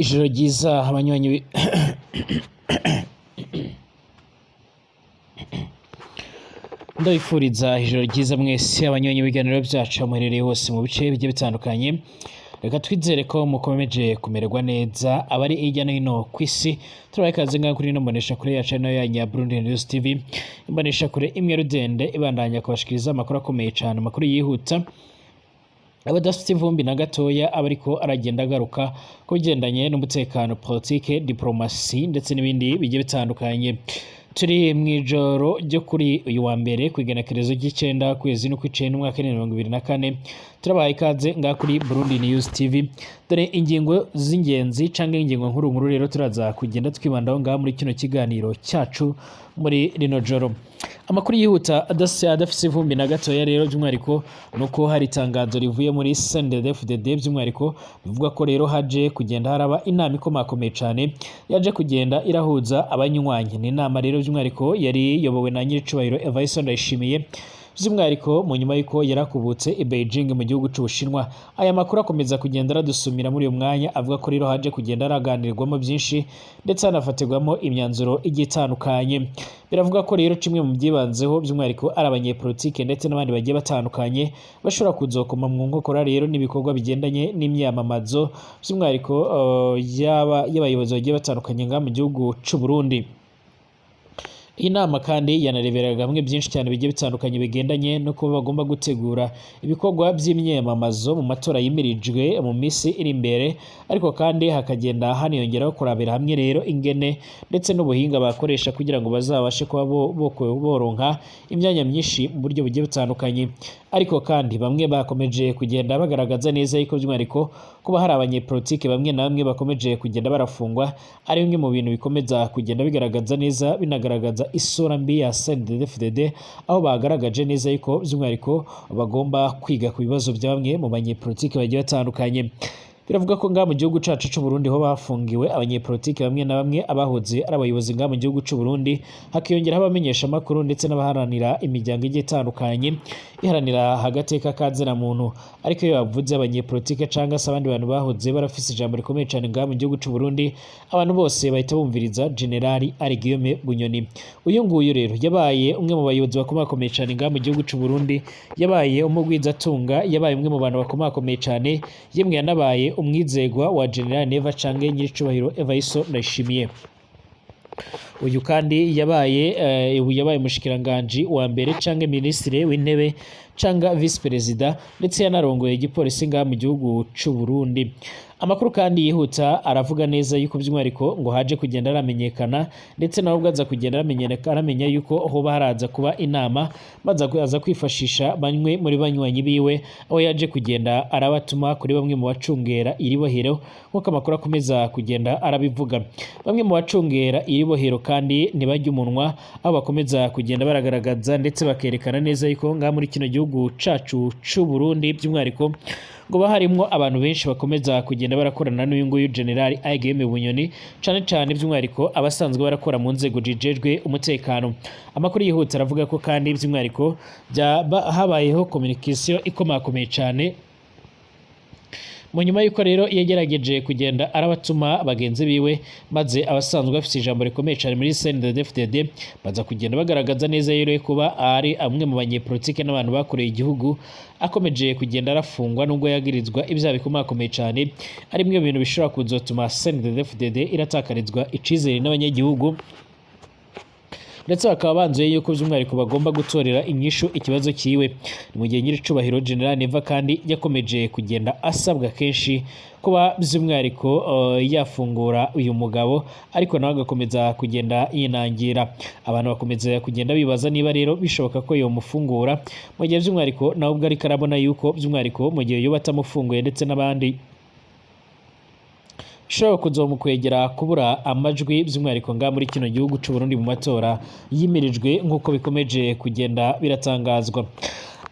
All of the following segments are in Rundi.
Ijoro ryiza abanywanyi ndabifuriza ijoro ryiza mwese abanywanyi b'ibiganiro byacu aho muherereye hose mu bice bigiye bitandukanye. Reka twizere ko mukomeje kumererwa neza abari hirya no hino ku isi. Turabaha ikaze ngaha kuri ino mboneshakure yacu nayo yanyu ya Burundi News TV, imboneshakure imwe rudende ibandanya kubashikiriza amakuru akomeye cyane, amakuru yihuta abadafite ivumbi na gatoya, aba ariko aragenda agaruka ku bigendanye n'umutekano, politike, diplomasi ndetse n'ibindi bigiye bitandukanye. Turi mu ijoro ryo kuri uyu wa mbere ku igenekerezo ry'icenda kwezi n'ukw'icenda umwaka w'ibihumbi 2024. Turabaha ikaze ngaha kuri Burundi News TV. Dore ingingo z'ingenzi canke ingingo nkuru nkuru rero turaza kugenda twibandaho ngaha muri kino kiganiro cyacu muri rino joro. Amakuru yihuta adafise ivumbi na gatoya rero by'umwihariko nuko hari itangazo rivuye muri CNDD-FDD, by'umwihariko bivuga ko rero haje kugenda haraba inama ikomakomeye cane yaje kugenda irahuza abanywanyi. Ni inama rero by'umwihariko yari iyobowe na nyiricubahiro Evariste Ndayishimiye, by'umwihariko mu nyuma y'uko yarakubutse i Beijing mu gihugu c'Ubushinwa. Aya makuru akomeza kugenda aradusumira muri uyu mwanya, avuga ko rero haje kugenda haraganirwamo byinshi ndetse hanafatirwamo imyanzuro igiye itandukanye. Biravuga ko rero kimwe mu byibanzeho by'umwihariko ari abanyepolitike ndetse n'abandi bagiye batandukanye bashobora kuzokoma mu nkokora rero n'ibikorwa bigendanye n'imyamamazo by'umwihariko yaba y'abayobozi bagiye batandukanye ngaha mu gihugu c'u Burundi. Iyi nama kandi yanareberaga hamwe byinshi cyane bigiye bitandukanye bigendanye no kuba bagomba gutegura ibikorwa by'imyamamazo mu matora yimirijwe mu minsi iri imbere, ariko kandi hakagenda haniyongeraho kurabira hamwe rero ingene ndetse n'ubuhinga bakoresha kugira ngo bazabashe kuba boronka imyanya myinshi mu buryo bugiye butandukanye. Ariko kandi bamwe bakomeje kugenda bagaragaza neza yuko by'umwihariko kuba hari abanyepolitike bamwe na bamwe bakomeje kugenda barafungwa ari bimwe mu bintu bikomeza kugenda bigaragaza neza, binagaragaza isura mbi ya CNDD-FDD, aho bagaragaje neza yuko by'umwihariko bagomba kwiga ku bibazo bya bamwe mu banyepolitike bagiye batandukanye. Biravuga ko ngaha mu gihugu cacu c'u Burundi ho bafungiwe abanyepolitike bamwe na bamwe abahoze ari abayobozi ngaha mu gihugu c'u Burundi, hakiyongeraho abamenyeshamakuru ndetse n'abaharanira imiryango igiye itandukanye iharanira agateka ka muntu. Ariko iyo bavuze abanyepolitike canke se abandi bantu bahoze barafise ijambo rikomeye cane ngaha mu gihugu c'u Burundi, abantu bose bahita bumviriza Generali Guillaume Bunyoni. Uyu nguyu rero yabaye umwe mu bayobozi bakomakomeye cane ngaha mu gihugu c'u Burundi, yabaye umugwizatunga, yabaye umwe mu bantu bakomakomeye cane, yemwe yanabaye umwizegwa wa General Neva canke nyiricubahiro Evariste Ndayishimiye. Uyu kandi yabaye ubu yabaye umushikiranganji wa mbere canke minisitiri w'intebe canke vice perezida, ndetse yanarongoye igipolisi ngaha mu gihugu c'u Burundi. Amakuru kandi yihuta aravuga neza yuko by'umwihariko ngo haje kugenda aramenyekana, ndetse nawe ubwo aza kugenda aramenya yuko hoba haraza kuba inama, maze aza kwifashisha bamwe muri banywanyi biwe, aho yaje kugenda arabatuma kuri bamwe mu bacungera iri bohero, nk'uko amakuru akomeza kugenda arabivuga. Bamwe mu bacungera iri bohero kandi ntibajya umunwa, aho bakomeza kugenda baragaragaza ndetse bakerekana neza yuko ngaha muri kino gihugu cacu c'u Burundi by'umwihariko ngo harimwo abantu benshi bakomeza kugenda barakorana n'uyu nguyu General Guillaume Bunyoni, cane cane by'umwihariko abasanzwe barakora mu nzego zijejwe umutekano. Amakuru yihuta aravuga ko kandi by'umwihariko habayeho communication ikomakomeye cane mu nyuma y'uko rero yagerageje kugenda arabatuma bagenzi biwe, maze abasanzwe bafite ijambo rikomeye cyane muri CNDD-FDD baza kugenda bagaragaza neza rero kuba ari amwe mu banyepolitike n'abantu bakoreye igihugu akomeje kugenda arafungwa nubwo yagirizwa ibyaha bikomakomeye cyane, ari bimwe mu bintu bishobora kuzotuma CNDD-FDD iratakarizwa icizere n'abanyagihugu, ndetse bakaba banzuye yuko by'umwihariko bagomba gutorera inyishu ikibazo kiwe. Ni mu gihe nyiricubahiro General Neva kandi yakomeje kugenda asabwa kenshi kuba by'umwihariko yafungura uyu mugabo, ariko nawe agakomeza kugenda yinangira. Abantu bakomeza kugenda bibaza niba rero bishoboka ko yomufungura, mu gihe by'umwihariko nawe ubwo ariko arabona yuko by'umwihariko mu gihe yoba atamufunguye ndetse n'abandi bishobora kuzomukwegera kubura amajwi by'umwihariko ngaha muri kino gihugu c'u Burundi mu matora yimirijwe nk'uko bikomeje kugenda biratangazwa.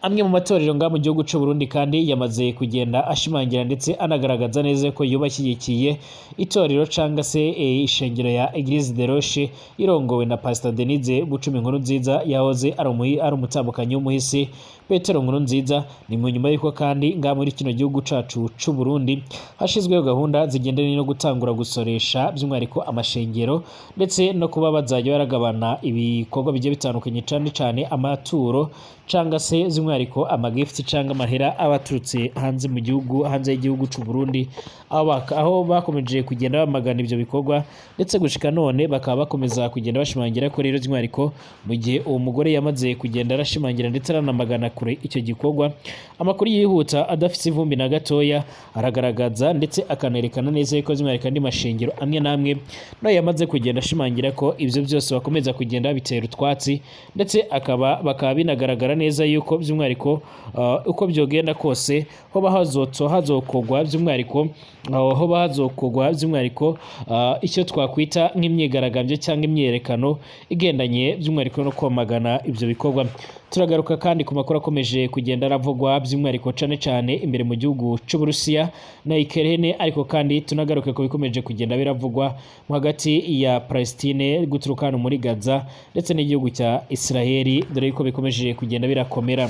Amwe mu matorero nga mu gihugu c'u Burundi kandi yamaze kugenda ashimangira ndetse anagaragaza neza ko yubashyigikiye itorero canga se ishengero ya Eglise de Roche irongowe na Pastor Denise Bucumi Nkuru Nziza, yahoze ari umutambukanyi w'umuhisi Petero Nkuru Nziza. Ni mu nyuma y'uko kandi nga muri kino gihugu cacu c'u Burundi hashizweho gahunda zigendanye no gutangura gusoresha by'umwihariko amashengero, ndetse no kuba bazajya baragabana ibikorwa bigiye bitandukanye, cane cane amaturo canga se by'umwihariko amagift canga amahera aba aturutse hanze mu gihugu, hanze y'igihugu c'u Burundi, aho bakomeje kugenda bamagana ivyo bikorwa, ndetse gushika none bakaba bakomeza kugenda bashimangira ko rero by'umwihariko mu gihe uwo mugore yamaze kugenda arashimangira ndetse aranamagana kure icyo gikorwa. Amakuru yihuta adafise ivumbi na gatoya aragaragaza ndetse akanerekana neza yuko by'umwihariko andi mashengero amwe n'amwe nayo yamaze kugenda ashimangira ko ivyo byose bakomeza kugenda bitera utwatsi, ndetse akaba bakaba binagaragara neza yuko by'umwihariko uko byogenda kose hoba hazotso hazokorwa by'umwihariko hoba hazokorwa by'umwihariko icyo twakwita nk'imyigaragambyo cyangwa imyiyerekano igendanye by'umwihariko no kwamagana ibyo bikorwa. Turagaruka kandi ku makuru akomeje kugenda aravugwa by'umwihariko cane cane imbere mu gihugu c'Uburusiya na Ukraine, ariko kandi tunagaruke ku bikomeje kugenda biravugwa mu hagati ya Palestine guturuka hano muri Gaza ndetse n'igihugu cya Israeli, dore yuko bikomeje kugenda birakomera.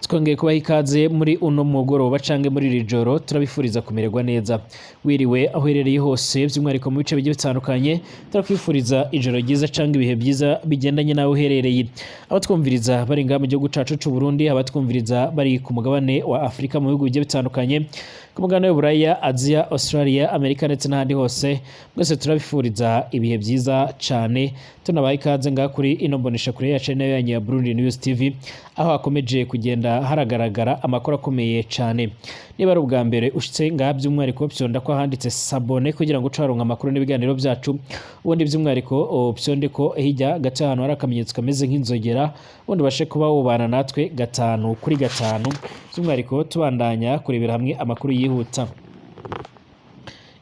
Twongeye kubaha ikaze muri uno mugoroba canke muri iri joro, turabifuriza kumererwa neza wiriwe aho uherereye hose, by'umwihariko mu bice bigiye bitandukanye. Turakwifuriza ijoro ryiza canke ibihe byiza bigendanye n'aho uherereye. Abatwumviriza bari ngaha mu gihugu cacu c'u Burundi, abatwumviriza bari ku mugabane wa Afurika mu bihugu bigiye bitandukanye, ku mugabane w'Uburaya, Aziya, Australia, Amerika ndetse n'ahandi hose, mwese turabifuriza ibihe byiza cane. Tunabaha ikaze ngaha kuri ino mbonesha kure yacu nayo yanyu ya Burundi News TV, aho hakomeje kugenda haragaragara amakuru akomeye cane. Niba ari ubwa mbere ushitse ngaha, by'umwihariko fyonda ko handitse s'abonner kugira ngo uce waronka amakuru n'ibiganiro byacu. Ubundi by'umwihariko fyonde ko hirya gato ahantu hari akamenyetso kameze nk'inzogera, ubundi ubashe kuba wubana natwe gatanu kuri gatanu, by'umwihariko tubandanya kurebera hamwe amakuru yihuta.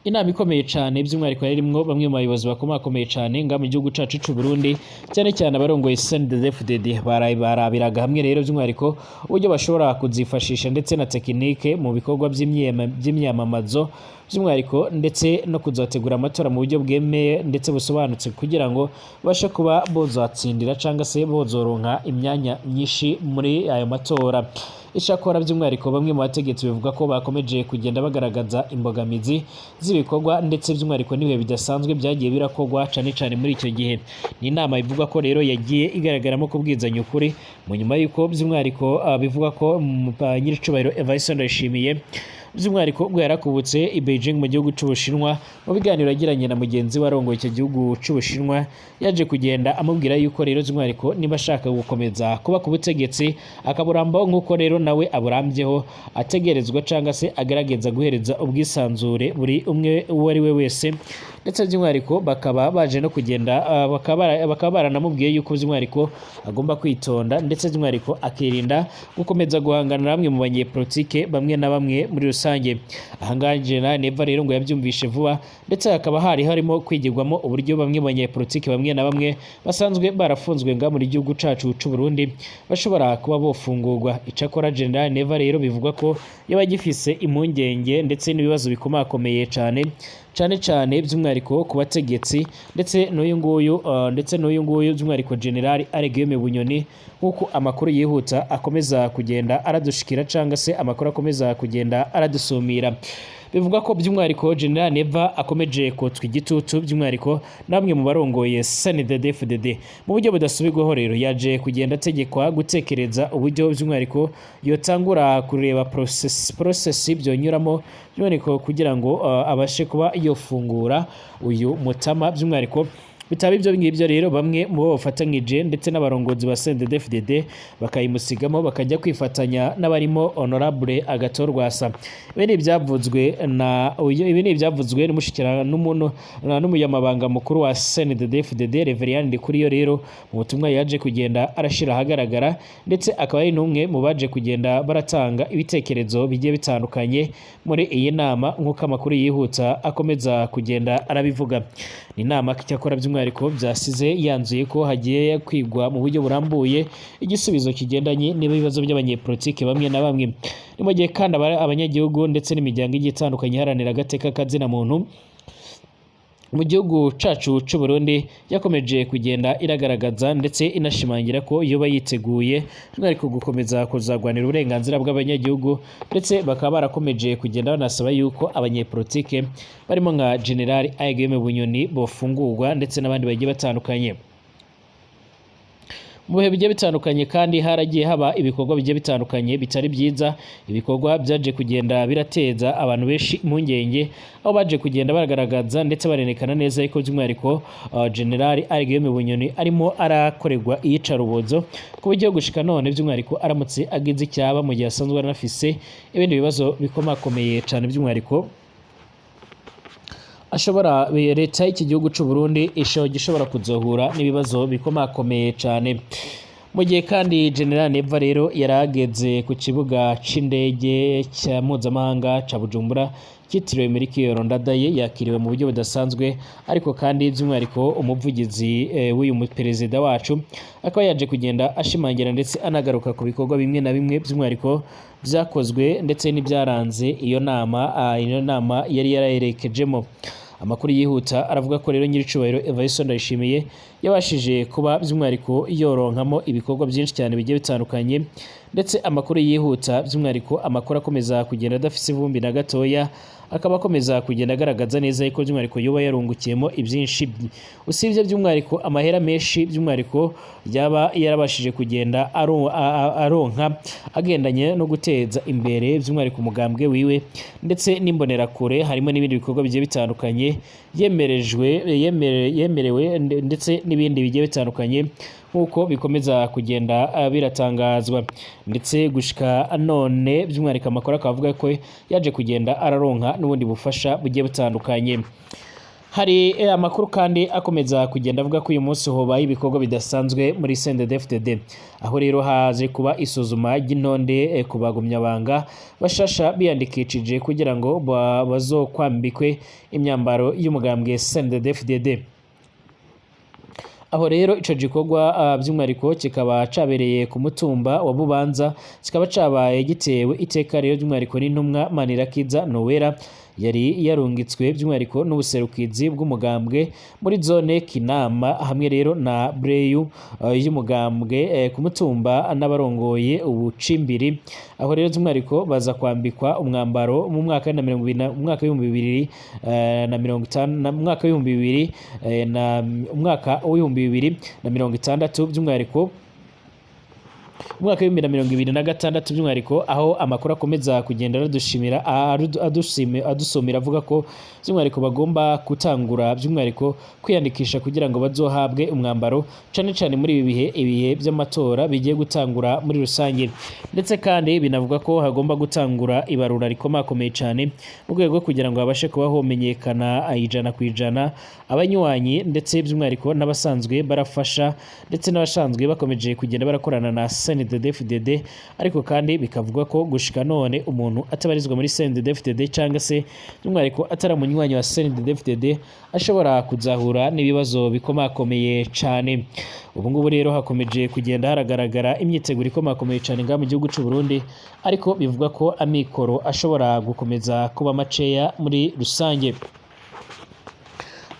Inama ikomeye cane by'umwihariko yarimwo bamwe mu bayobozi bakomakomeye cane nga mu gihugu cacu c'u Burundi, cyane cyane abarongoye CNDD-FDD, barabiraga hamwe rero by'umwihariko uburyo bashobora kuzifashisha ndetse na tekinike mu bikorwa by'imyamamazo by'umwihariko, ndetse no kuzategura amatora mu buryo bwemeye ndetse busobanutse, kugira ngo babashe kuba bozatsindira cangwa se bozoronka imyanya myinshi muri ayo matora. Icyakora by'umwihariko bamwe mu bategetsi bivuga ko bakomeje kugenda bagaragaza imbogamizi z'ibikorwa ndetse by'umwihariko n'ibihe bidasanzwe byagiye birakorwa cane cane muri icyo gihe. Ni inama ivuga ko rero yagiye igaragaramo kubwizanya ukuri, mu nyuma y'uko by'umwihariko bivugwa ko nyiricubahiro Evariste Ndayishimiye by'umwihariko ubwo yarakubutse i Beijing mu gihugu c'Ubushinwa, mu biganiro yagiranye na mugenzi we arongoye icyo gihugu c'Ubushinwa, yaje kugenda amubwira yuko rero by'umwihariko niba ashaka gukomeza kuba ku butegetsi akaburambaho nk'uko rero nawe aburambyeho, ategerezwa cangwa se agerageza guhereza ubwisanzure buri umwe uwo ari we wese, ndetse by'umwihariko bakaba baje no kugenda bakaba baranamubwiye yuko by'umwihariko agomba kwitonda, ndetse by'umwihariko akirinda gukomeza guhangana na bamwe mu banyepolitike bamwe na bamwe muri rusange. Ahangaha General Neva rero ngo yabyumvishe vuba, ndetse hakaba hari harimo kwigirwamo uburyo bamwe mu banyepolitike bamwe na bamwe basanzwe barafunzwe nga muri gihugu cacu c'u Burundi bashobora kuba bofungurwa. Icakora General Neva rero bivugwa ko yaba agifise impungenge ndetse n'ibibazo bikomakomeye cane cane cane by'umwihariko ku bategetsi, ndetse n'uyu nguyu by'umwihariko General Alain Bunyoni, nk'uko amakuru yihuta akomeza kugenda aradushikira cangwa se amakuru akomeza kugenda aradusumira. Bivugwa ko by'umwihariko General Neva akomeje kotswa igitutu by'umwihariko namwe mu barongoye CNDD-FDD mu buryo budasubirwaho. Rero yaje kugenda ategekwa gutekereza uburyo by'umwihariko yotangura kureba process byonyuramo by'umwihariko kugira ngo abashe kuba yofungura uyu mutama by'umwihariko. Bitaba ibyo ngibyo rero, bamwe mu bo bafatanyije ndetse n'abarongozi ba CNDD-FDD bakayimusigamo bakajya kwifatanya n'abarimo Honorable Agathon Rwasa. Ibi ni ibyavuzwe n'umushikira n'umuntu n'umunyamabanga mukuru wa CNDD-FDD Reverien Ndikuriyo rero mu butumwa yaje kugenda arashira ahagaragara, ndetse akaba ari n'umwe mu baje kugenda baratanga ibitekerezo bigiye bitandukanye muri iyi nama, nk'uko amakuru yihuta akomeza kugenda arabivuga. Ni inama cyakora by'umwihariko by'umwihariko byasize yanzuye ko hagiye kwigwa mu buryo burambuye igisubizo kigendanye n'ibibazo by'abanyepolitike bamwe na bamwe. Ni mu gihe kandi abanyagihugu ndetse n'imiryango igiye itandukanye iharanira agateka kazina muntu mu gihugu cacu c'u Burundi yakomeje kugenda iragaragaza ndetse inashimangira ko yoba yiteguye by'umwihariko gukomeza kuzagwanira uburenganzira bw'abanyagihugu, ndetse bakaba barakomeje kugenda banasaba yuko abanyepolitike barimo nka General Aigeme Bunyoni bofungurwa ndetse n'abandi bagiye batandukanye. Mu bihe bigiye bitandukanye kandi haragiye haba ibikorwa bigiye bitandukanye bitari byiza, ibikorwa byaje kugenda birateza abantu benshi impungenge, aho baje kugenda bagaragaza ndetse barerekana neza yuko by'umwihariko General Aigeme Bunyoni arimo arakorerwa iyicarubozo, ku buryo gushika none by'umwihariko aramutse agize icyaba mu gihe asanzwe aranafise ibindi bibazo bikomakomeye cane, by'umwihariko ashobora leta y'iki gihugu c'u Burundi ishobora kuzohura n'ibibazo bikomakomeye cane. Mu gihe kandi General Neva rero yarageze ku kibuga c'indege cya mpuzamahanga ca Bujumbura cyitiriwe Melchior Ndadaye, yakiriwe mu buryo budasanzwe, ariko kandi by'umwihariko umuvugizi w'uyu perezida wacu akaba yaje kugenda ashimangira ndetse anagaruka ku bikorwa bimwe na bimwe by'umwihariko byakozwe ndetse n'ibyaranze iyo nama, iyo nama yari yarayerekejemo. Amakuru yihuta aravuga ko rero nyiricubahiro Evariste Ndayishimiye yabashije kuba by'umwihariko yoronkamo ibikorwa byinshi cyane bigiye bitandukanye, ndetse amakuru yihuta by'umwihariko amakuru akomeza kugenda adafise ivumbi na gatoya, akaba akomeza kugenda agaragaza neza yuko by'umwihariko yoba yarungukiyemo ibyinshi, usibye by'umwihariko amahera menshi by'umwihariko yaba yarabashije kugenda aronka agendanye no guteza imbere by'umwihariko umugambwe wiwe ndetse n'imbonerakure, harimo n'ibindi bikorwa bigiye bitandukanye yemerewe ndetse n'ibindi bigiye bitandukanye nk'uko bikomeza kugenda biratangazwa. Ndetse gushika none by'umwihariko amakuru akaba avuga ko yaje kugenda araronka n'ubundi bufasha bugiye butandukanye. Hari amakuru kandi akomeza kugenda avuga ko uyu munsi hobaye ibikorwa bidasanzwe muri CNDD-FDD, aho rero haje kuba isuzuma ry'intonde ku bagumyabanga bashasha biyandikishije kugira ngo bazokwambikwe imyambaro y'umugambwe CNDD-FDD. Aho rero ico gikorwa by'umwihariko kikaba cabereye ku mutumba wa Bubanza, kikaba cabaye gitewe iteka rero by'umwihariko n'intumwa Manirakiza Nowera yari yarungitswe by'umwihariko n'ubuserukizi bw'umugambwe muri zone Kinama, hamwe rero na Breyu y'umugambwe ku mutumba n'abarongoye ubucimbiri. Aho rero by'umwihariko baza kwambikwa umwambaro mu mwaka na mirongo ibiri na umwaka w'ibihumbi bibiri na mirongo itanu na mwaka w'ibihumbi bibiri na umwaka w'ibihumbi bibiri na mirongo itandatu by'umwihariko umwaka w'ibihumbi na mirongo ibiri na gatandatu by'umwihariko, aho amakuru akomeza kugenda aradushimira adusomera avuga ko by'umwihariko bagomba gutangura by'umwihariko kwiyandikisha kugira ngo bazohabwe umwambaro, cane cane muri ibi bihe ibihe by'amatora bigiye gutangura muri rusange. Ndetse kandi binavuga ko hagomba gutangura ibarura rikomakomeye cane mu rwego rwo kugira ngo habashe kuba homenyekana 100% abanywanyi ndetse by'umwihariko n'abasanzwe barafasha ndetse n'abasanzwe bakomeje kugenda barakorana na CNDD-FDD. Ariko kandi bikavugwa ko gushika none umuntu atabarizwa muri CNDD-FDD cyangwa se by'umwihariko atari umunywanyi wa CNDD-FDD ashobora kuzahura n'ibibazo bikomakomeye cane. Ubu ngubu rero hakomeje kugenda haragaragara imyiteguro ikomakomeye cane ngaha mu gihugu c'u Burundi, ariko bivugwa ko amikoro ashobora gukomeza kuba maceya muri rusange.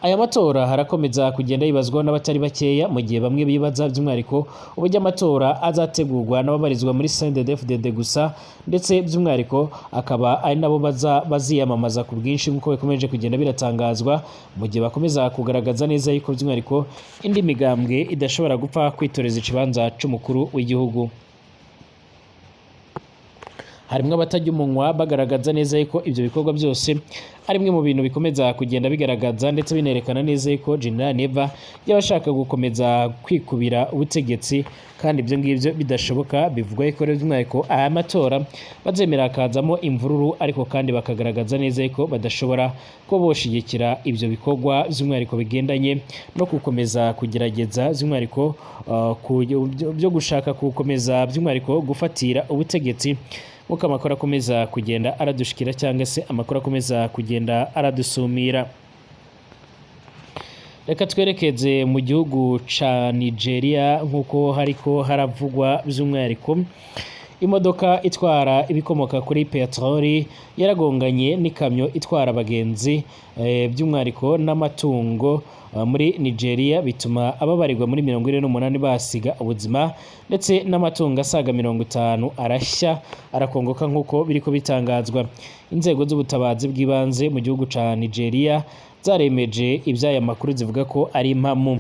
Aya matora harakomeza kugenda yibazwaho n'abatari bakeya, mu gihe bamwe bibaza by'umwihariko uburyo amatora azategurwa n'ababarizwa muri CNDD-FDD gusa, ndetse by'umwihariko akaba ari nabo baziyamamaza ku bwinshi nk'uko bikomeje kugenda biratangazwa, mu gihe bakomeza kugaragaza neza yuko by'umwihariko indi migambwe idashobora gupfa kwitoreza ikibanza c'umukuru w'igihugu. Harimwo abatarya umunwa bagaragaza neza yuko ivyo bikorwa byose ari bimwe mu bintu bikomeza kugenda bigaragaza ndetse binerekana neza yuko General Neva yabashaka gukomeza kwikubira ubutegetsi, kandi ibyo ngibyo bidashoboka. Bivugwa yuko rero by'umwihariko aya matora bazemera hakazamo imvururu, ariko kandi bakagaragaza neza yuko badashobora kuba boshigikira ivyo bikorwa by'umwihariko bigendanye no gukomeza kugerageza by'umwihariko byo gushaka gukomeza by'umwihariko gufatira ubutegetsi, nk'uko amakuru akomeza kugenda aradushikira cyangwa se amakuru akomeza kugenda aradusumira. Reka twerekeze mu gihugu ca Nigeria, nk'uko hariko haravugwa by'umwihariko imodoka itwara ibikomoka kuri peteroli yaragonganye n'ikamyo itwara abagenzi, by'umwihariko n'amatungo, muri Nigeria, bituma ababarirwa muri 48 basiga ubuzima, ndetse n'amatungo asaga 50 arashya arakongoka, nk'uko biriko bitangazwa. Inzego z'ubutabazi bw'ibanze mu gihugu ca Nigeria zaremeje ivy'aya makuru, zivuga ko ari impamo.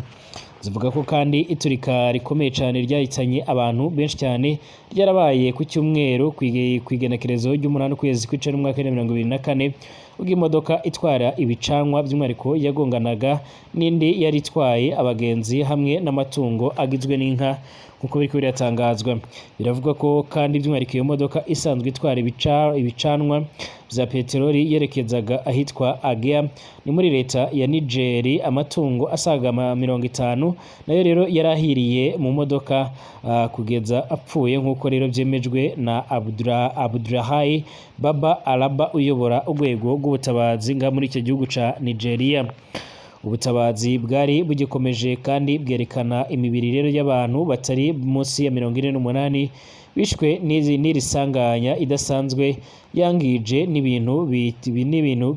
Zivuga ko kandi iturika rikomeye cyane ryahitanye abantu benshi cyane ryarabaye ku cyumweru kw'igenekerezo ry'umunani ukwezi kw'icenda umwaka wa 2024, ubwo imodoka itwara ibicanwa by'umwihariko yagonganaga n'indi yari itwaye abagenzi hamwe n'amatungo agizwe n'inka, nkuko biriko biratangazwa. Biravugwa ko kandi by'umwihariko iyo modoka isanzwe itwara ibicanwa vya peteroli yerekezaga ahitwa Agea, ni muri leta ya Niger. Amatungo asaga 50 nayo rero yarahiriye mu modoka kugeza apfuye, nk'uko rero vyemejwe na Abdurahai Baba Alaba uyobora urwego rw'ubutabazi nga muri icyo gihugu ca Nigeria. Ubutabazi bwari bugikomeje kandi bwerekana imibiri rero y'abantu batari munsi ya 48 bishwe n'iri sanganya idasanzwe yangije n'ibintu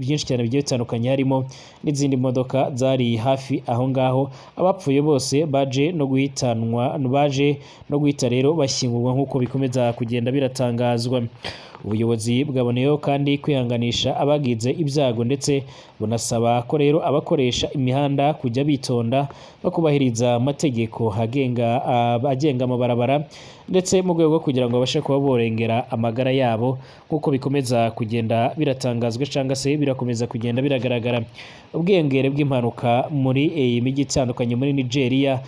byinshi cyane bigiye bitandukanye, harimo n'izindi modoka zari hafi aho ngaho. Abapfuye bose baje no guhitanwa, baje no guhita rero bashyingurwa, nk'uko bikomeza kugenda biratangazwa. Ubuyobozi bwaboneyeho kandi kwihanganisha abagize ibyago, ndetse bunasaba ko rero abakoresha imihanda kujya bitonda bakubahiriza amategeko agenga amabarabara, ndetse mu rwego rwo kugira ngo babashe kuba borengera amagara yabo, nk'uko bikomeza kugenda biratangazwa cyangwa se birakomeza kugenda biragaragara. Ubwiyongere bw'impanuka muri iyi mijyi itandukanye muri Nigeria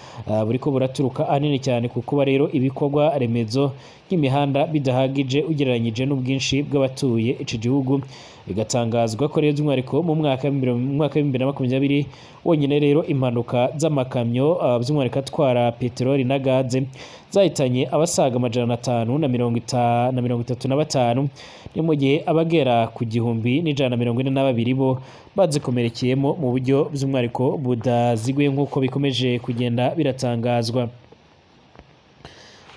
buriko buraturuka ahanini cyane ku kuba rero ibikorwa remezo nk'imihanda bidahagije ugereranyije n'ubwinshi bw'abatuye ico gihugu. Bigatangazwa ko rero by'umwihariko mu mwaka wa 2020 wonyine rero impanuka z'amakamyo, by'umwihariko atwara peteroli na gaze, zahitanye abasaga 535, ni mu gihe abagera ku 1142 bo bazikomerekeyemo mu buryo by'umwihariko budaziguye, nk'uko bikomeje kugenda biratangazwa.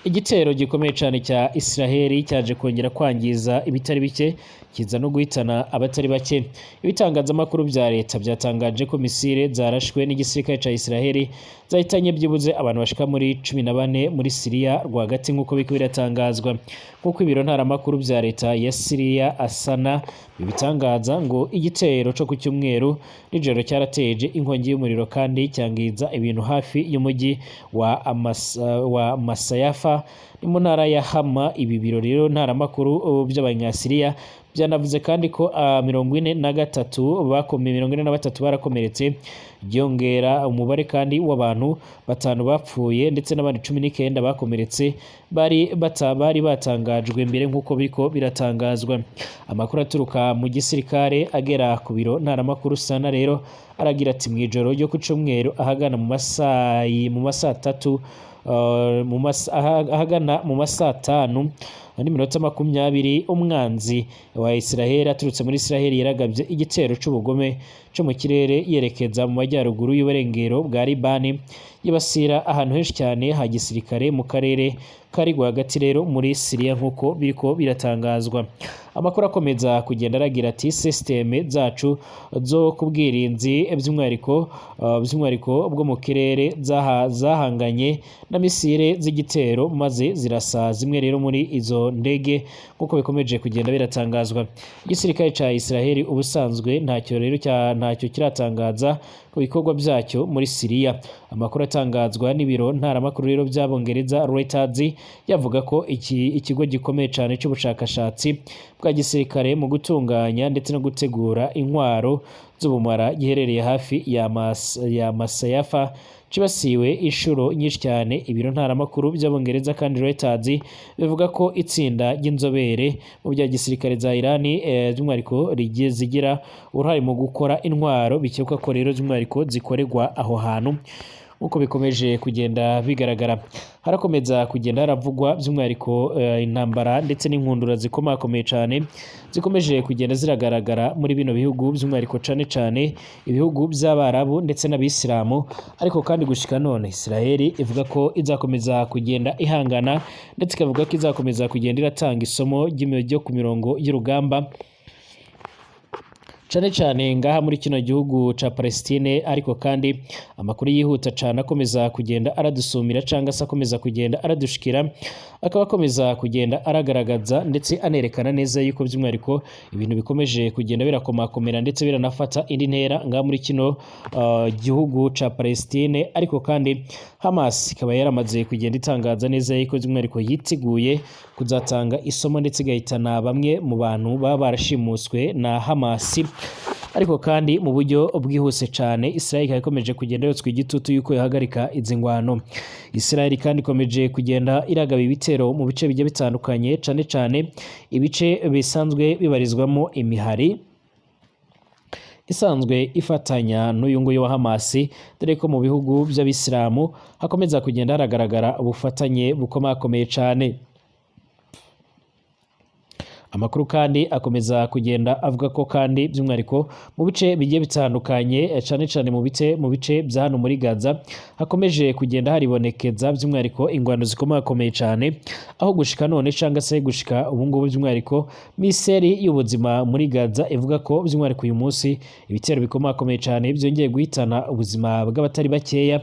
Igitero gikomeye cyane cya Israheli cyaje kongera kwangiza ibitari bike, kiza no guhitana abatari bake. Ibitangazamakuru bya leta byatangaje ko misile zarashwe n'igisirikare cya Israheli zahitanye byibuze abantu bashika muri 14 muri Siriya rwagati, nk'uko biriko biratangazwa. Nk'uko ibiro ntaramakuru bya leta ya Siriya Asana bibitangaza, ngo igitero co ku cyumweru nijoro cyarateje inkongi y'umuriro kandi cyangiza ibintu hafi y'umujyi wa Masayafa, ni mu ntara ya Hama. Ibi biro rero ntaramakuru by'Abanyasiriya byanavuze kandi ko 43 bakomeye, 43 barakomeretse, byongera umubare kandi w'abantu batanu bapfuye ndetse n'abandi 19 bakomeretse bari batangajwe mbere, nk'uko biriko biratangazwa. Amakuru aturuka mu gisirikare agera ku biro ntaramakuru Sana rero aragira ati: mw'ijoro ryo ku cyumweru ahagana mu masaa tatu, ahagana mu masaa 5:20, umwanzi wa Israheli aturutse muri Israheli yaragabye igitero c'ubugome co mu kirere yerekeza mu majyaruguru y'uburengero bwa Libani, yibasira ahantu henshi cyane ha gisirikare mu karere kari rwagati rero muri Siriya, nk'uko biriko biratangazwa. Amakuru akomeza kugenda aragira ati: systeme zacu zo ku bwirinzi by'umwihariko bwo mu kirere zahanganye na misile z'igitero maze zirasa zimwe rero muri izo ndege, nk'uko bikomeje kugenda biratangazwa. Igisirikare ca Israheli ubusanzwe ntacyo rero ntacyo kiratangaza ku bikorwa byacyo muri Siriya. Amakuru atangazwa n'ibiro ntaramakuru rero by'Abongereza Reuters yavuga ko ikigo gikomeye cyane cy'ubushakashatsi bwa gisirikare mu gutunganya ndetse no gutegura intwaro z'ubumara giherereye hafi ya Masayafa cibasiwe inshuro nyinshi cyane. Ibiro ntaramakuru by'Abongereza kandi Reuters bivuga ko itsinda ry'inzobere mu bya gisirikare za Irani, by'umwihariko zigira uruhare mu gukora intwaro, bikekwa ko rero by'umwihariko zikorerwa aho hantu. Nk'uko bikomeje kugenda bigaragara, harakomeza kugenda haravugwa by'umwihariko intambara ndetse n'inkundura zikomakomeye cyane zikomeje kugenda ziragaragara muri bino bihugu, by'umwihariko cane cane ibihugu by'Abarabu ndetse n'Abisilamu. Ariko kandi gushika none Israel ivuga ko izakomeza kugenda ihangana, ndetse ikavuga ko izakomeza kugenda iratanga isomo ryo ku mirongo y'urugamba, cane cane ngaha muri kino gihugu ca Palestine. Ariko kandi amakuru yihuta cane akomeza kugenda aradusumira canga se akomeza kugenda aradushikira, akaba akomeza kugenda aragaragaza ndetse anerekana neza yuko by'umwihariko ibintu bikomeje kugenda birakomakomera ndetse biranafata indi ntera ngaha muri kino gihugu ca Palestine. Ariko kandi Hamas ikaba yaramaze kugenda itangaza neza yuko by'umwihariko yiteguye kuzatanga isomo ndetse igahitana bamwe mu bantu baba barashimuswe na Hamas, ariko kandi mu buryo bwihuse cyane. Israel ikaba ikomeje kugenda yotswa igitutu yuko ihagarika izi ngwano. Israel kandi ikomeje kugenda iragaba ibitero mu bice bigiye bitandukanye, cane cane ibice bisanzwe bibarizwamo imihari isanzwe ifatanya n'uyu nguyu wa Hamas, dore ko mu bihugu by'Abisilamu hakomeza kugenda haragaragara ubufatanye bukomakomeye cyane. Amakuru kandi akomeza kugenda avuga ko kandi by'umwihariko mu bice bigiye bitandukanye, cane cane mu bice bya hano muri Gaza, hakomeje kugenda haribonekeza by'umwihariko ingwano zikomakomeye cyane, aho gushika none canga se gushika ubu ngubu by'umwihariko Minisiteri y'ubuzima muri Gaza ivuga ko by'umwihariko uyu munsi ibitero bikomakomeye cyane byongeye guhitana ubuzima bw'abatari bakeya,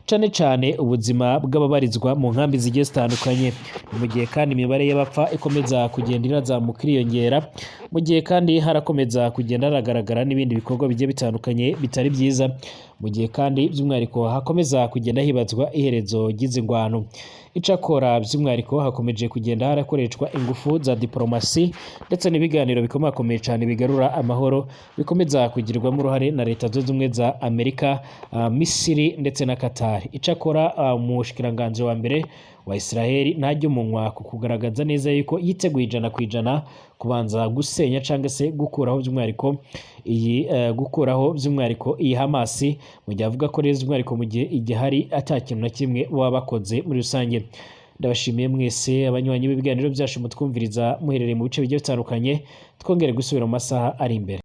cane cane ubuzima bw'ababarizwa mu nkambi zigiye zitandukanye. Mu gihe kandi imibare y'abapfa ikomeza kugenda irazamuka iriyongera, mu gihe kandi harakomeza kugenda haragaragara n'ibindi bikorwa bigiye bitandukanye bitari byiza, mu gihe kandi by'umwihariko hakomeza kugenda hibazwa iherezo ry'izi ngwano. Icakora by'umwihariko hakomeje kugenda harakoreshwa ingufu za diplomasi ndetse n'ibiganiro bikomakomeye cyane bigarura amahoro, bikomeza kugirwamo uruhare na Leta Zunze Ubumwe za Amerika, Misiri ndetse na Qatar. Icakora umushikiranganji wa mbere wa Israel ntajya umunwa ku kugaragaza neza yuko yiteguye 100% kubanza gusenya cyangwa se gukuraho by'umwihariko iyi gukuraho by'umwihariko iyi Hamas, mu gihe avuga ko rero by'umwihariko mu gihe igihari ata kintu na kimwe baba bakoze muri rusange. Ndabashimiye mwese abanywanyi b'ibiganiro byacu mutwumviriza muherereye mu bice bigiye bitandukanye. Twongere gusubira mu masaha ari imbere.